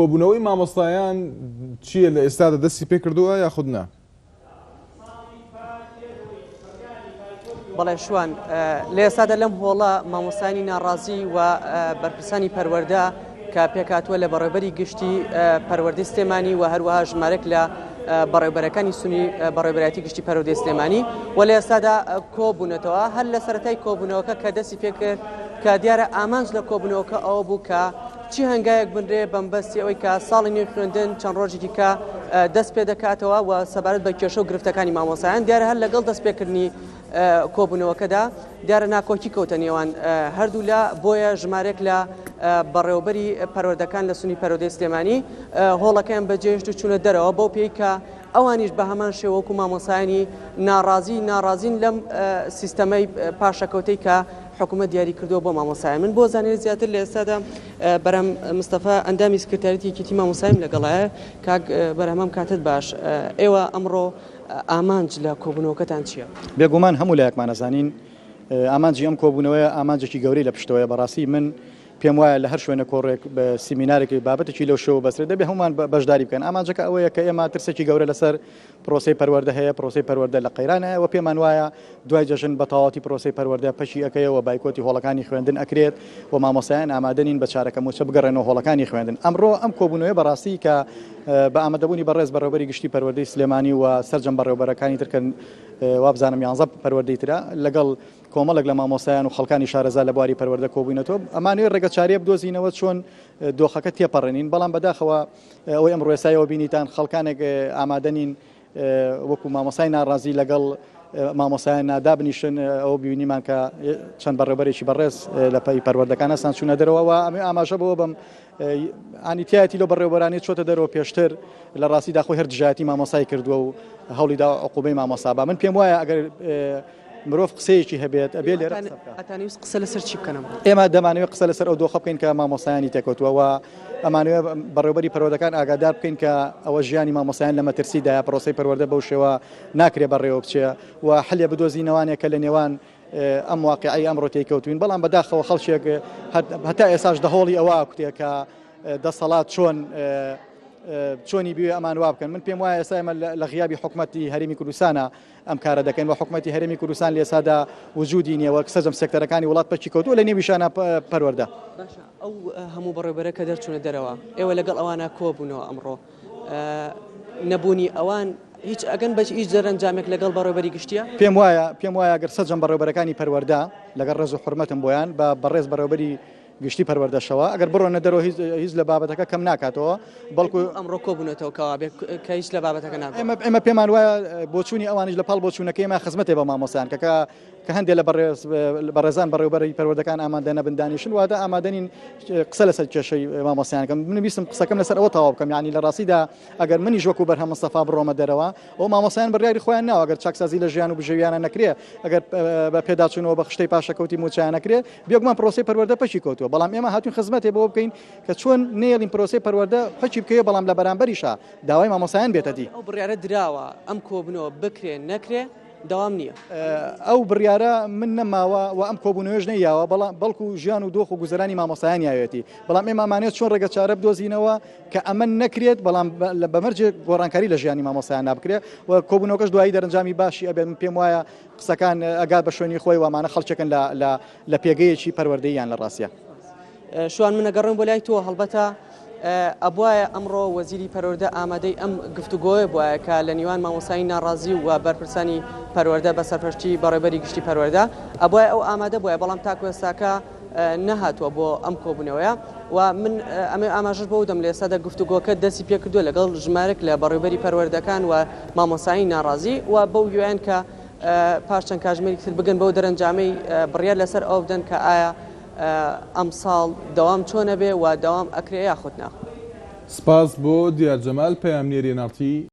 کۆبوونەوەی مامۆستایان چییە لە ئێستادا دەستی پێکردووە یاخود نا؟ بەڵێ شوان لە ئێستادا لەم هۆڵە مامۆستایانی ناڕازی و بەرپرسانی پەروەردە کە پێکهاتووە لە بەڕێوبەری گشتی پەروەردەی سلێمانی و هەروەها ژمارەک لە بەڕێوبەرەکانی سنی بەڕێوبەرایەتی گشتی پەروەردەی سلێمانی و لە ئێستادا کۆبوونەتەوە هەر لە سەرەتای کۆبوونەوەکە کە دەستی پێکرد کە دیارە ئامانج لە کۆبوونەوەکە ئەوە بوو کە چی هەنگاوێک بنرێ بەمبەستی ئەوەی کە ساڵی نوێی خوێندن چەند ڕۆژێکی کە دەست پێ دەکاتەوە و سەبارەت بە کێشە و گرفتەکانی مامۆسایان دیارە هەر لەگەڵ دەست پێکردنی کۆبوونەوەکەدا دیارە ناکۆکی کەوتە نێوان هەردوو لە بۆیە ژمارێک لە بەڕێوەبەری پەروەردەکان لە سنی پەرۆدەی سلێمانی هۆڵەکەیان بەجێهێشت و چوونە دەرەوە بەو پێی کە ئەوانیش بە هەمان شێوە وەکو مامۆسایانی ناڕازی ناڕازین لەم سیستەمەی پاشەکەوتەی کە حکوومەت دیاری کردووە بۆ مامۆسایان من بۆ زانیاری زیاتر لە ئێستادا بەرهەم مستەفا ئەندامی سکرتاریەتی یەکێتی مامۆسایم لەگەڵایە کاک بەرهەمم کاتت باش ئێوە ئەمڕۆ ئامانج لە کۆبوونەوەکەتان چییە؟ بێگومان هەموو لایەکمان ئەزانین ئامانجی ئەم کۆبوونەوەیە ئامانجێکی گەورەی لە پشتەوەیە بەڕاستی من پێم وایە لە هەر شوێنە کۆڕێک بە سیمینارێکی بابەتێکی لەو شێوە بەسرێت دەبێ هەمومان بەشداری بکەن ئامانجەکە ئەوەیە کە ئێمە ترسێکی گەورە لەسەر پرۆسەی پەروەردە هەیە پرۆسەی پەروەردە لە قەیرانایە و پێمان وایە دوای جەژن بە تەواوەتی پرۆسەی پەروەردە پەکی ئەکەیە و بایکۆتی هۆڵەکانی خوێندن ئەکرێت و مامۆستایان ئامادە نین بە چارەکە مووچە بگەڕێنەوە هۆڵەکانی خوێندن ئەمڕۆ ئەم کۆبوونەوەیە بەڕاستی کە بە ئامادەبوونی بەڕێز بەڕێوەبەری گشتی پەروەردەی سلێمانی و سەرجەم بەڕێوەبەرەکانی تر کە وابزانم یانزە پەروەردەی ترە لەگەڵ کۆمەڵێک لە مامۆستایان و خەڵکانی شارەزا لە بواری پەروەردە کۆبووینەتەوە ئەمانەوێت ڕێگە چارەیە بدۆزینەوە چۆن دۆخەکە تێپەڕێنین بەڵام بەداخەوە ئەوەی ئەمڕۆ ئێستایەوە بینیتان خەڵکانێک ئامادە نین وەکو مامۆسای ناڕازی لەگەڵ مامۆسایان نادابنیشن ئەو بینیمان کە چەند بەڕێوبەرێکی بەڕێز لە پەی پەروەردەکان هەستان چوونە دەرەوە و ئەمێ ئاماژە بەوە بم ئانی تایەتی لەو بەڕێوبەرانی چۆتە دەرەوە پێشتر لە ڕاستیدا خۆی هەر دژایەتی مامۆسای کردووە و هەوڵی دا عقوبەی مامۆسا با من پێم وایە ئەگەر مرۆڤ قسەیەکی هەبێت ئەبێ لێرە قسە بکات. ئەتانەویست قسە لەسەر چی بکەن ئەمڕۆ؟ ئێمە دەمانەوێت قسە لەسەر ئەو دۆخە بکەین کە مامۆستایانی تێکەوتووە و ئەمانەوێت بەڕێوەبەری پەروەردەکان ئاگادار بکەین کە ئەوە ژیانی مامۆستایان لە مەترسیدایە، پرۆسەی پەروەردە بەو شێوە ناکرێ بەڕێوە بچێ و حلێ بدۆزینەوانێ کە لە نێوان ئەم واقیعەی ئەمڕۆ تێیکەوتوین، بەڵام بەداخەوە خەڵکێک هەتا ئێستاش دەهۆڵی ئەوە ئەکوتێ کە دەسەڵات چۆن چۆنی بوێ ئەمان وا بکەن. من پێم وایە ئێستا ئێمە لە غیابی حکومەتی هەرێمی کوردستانە ئەم کارە دەکەین و حکومەتی هەرێمی کوردستان لە ئێستادا وجودی نییە وەک سەرجەم سێکتەرەکانی وڵات پەکی کەوتووە لە نێویشانە پەروەردە. باشە ئەو هەموو بەڕێوبەرە کە دەرچوونە دەرەوە ئێوە لەگەڵ ئەوانە کۆبوونەوە ئەمڕۆ نەبوونی ئەوان هیچ ئەگەن بە هیچ دەرەنجامێک لەگەڵ بەڕێوبەری گشتیە؟ پێم وایە پێم وایە گەر سەرجەم بەڕێوبەرەکانی پەروەردە لەگەڵ ڕێز و حورمەتم بۆیان بە بەڕێز بەڕێوبەری گشتی پەروەردەشەوە ئەگەر بڕۆنە دەرەوە هیچ هیچ لە بابەتەکە کەم ناکاتەوە بەڵکو ئەمڕۆ کۆبوونەتەوە کەوابێ کە هیچ لە بابەتەکە ناگۆڕێت. ئێمە ئێمە پێمان وایە بۆچوونی ئەوانیش لە پاڵ بۆچوونەکەی ئێمە خزمەتێ بە مامۆستایان کە کە کە هەندێ لە بەڕێز بەڕێزان بەڕێوبەری پەروەردەکان ئامادە نەبن دانیشن واتە ئامادە نین قسە لەسەر کێشەی مامۆستایان کەم من ویستم قسەکەم لەسەر ئەوە تەواو بکەم یعنی لە ڕاستیدا ئەگەر منیش وەکو بەرهەم مستەفا بڕۆمە دەرەوە ئەو مامۆستایان بڕیاری خۆیان ناوە ئەگەر چاکسازی لە ژیان و بژێویانە نەکرێ ئەگەر بە پێداچوونەوە بە خشتەی پاشەکەوتی مووچەیان نەکرێ بێگومان پرۆسەی پەروەردە پەکی کەوتووە، بەڵام ئێمە هاتوین خزمەتێ بەوە بکەین کە چۆن نەیەڵین پرۆسەی پەروەردە پەکی بکەوێ، بەڵام لە بەرامبەریشا داوای مامۆستایان بێتە دی. ئەو بڕیارە دراوە ئەم کۆبوونەوە بکرێ نەکرێ دەوام نییە. ئەو بڕیارە من نەماوە و ئەم کۆبوونەوەیش نەیاوە، بەڵام بەڵکو ژیان و دۆخ و گوزەرانی مامۆستایان یاوێتی، بەڵام ئێمە ئەمانەوێت چۆن ڕێگەچارە بدۆزینەوە کە ئەمە نەکرێت، بەڵام بە مەرجێک گۆڕانکاری لە ژیانی مامۆستایان بکرێ و کۆبوونەوەکەش دوایی دەرەنجامی باشی ئەبێت، من پێم وایە قسەکان ئەگات بە شوێنی خۆی و ئەمانە خەڵکێکن لە لە لە پێگەیەکی پەروەردەییان لە ڕاستیا. شوان من ئەگەڕێم بۆ لای تۆ هەڵبەتە ئەبوایە ئەمڕۆ وەزیری پەروەردە ئامادەی ئەم گفتوگۆیە بوایە کە لە نیوان مامۆستای ناڕازی و بەرپرسانی پەروەردە بە سەرپەرشتی بەڕێوبەری گشتی پەروەردە ئەبوایە ئەو ئامادە بوایە بەڵام تاکو ئێستاکە نەهاتووە بۆ ئەم کۆبوونەوەیە و من ئەمە ئاماژەش بەو دەم لە ئێستادا گفتوگۆکە دەستی پێکردووە لەگەڵ ژمارێک لە بەڕێوبەری پەروەردەکان و مامۆستایی ناڕازی و بەو هیوایەن کە پاش چەند کاژمێرێکی تر بگەن بەو دەرەنجامەی بڕیار لەسەر ئەوە بدەن کە ئایا ئەمساڵ دەوام چۆنە بێ و دەوام ئەکرێ یاخود نا. سپاس بۆ دیار جەمال پەیامنێری ئێن ئاڕ تی.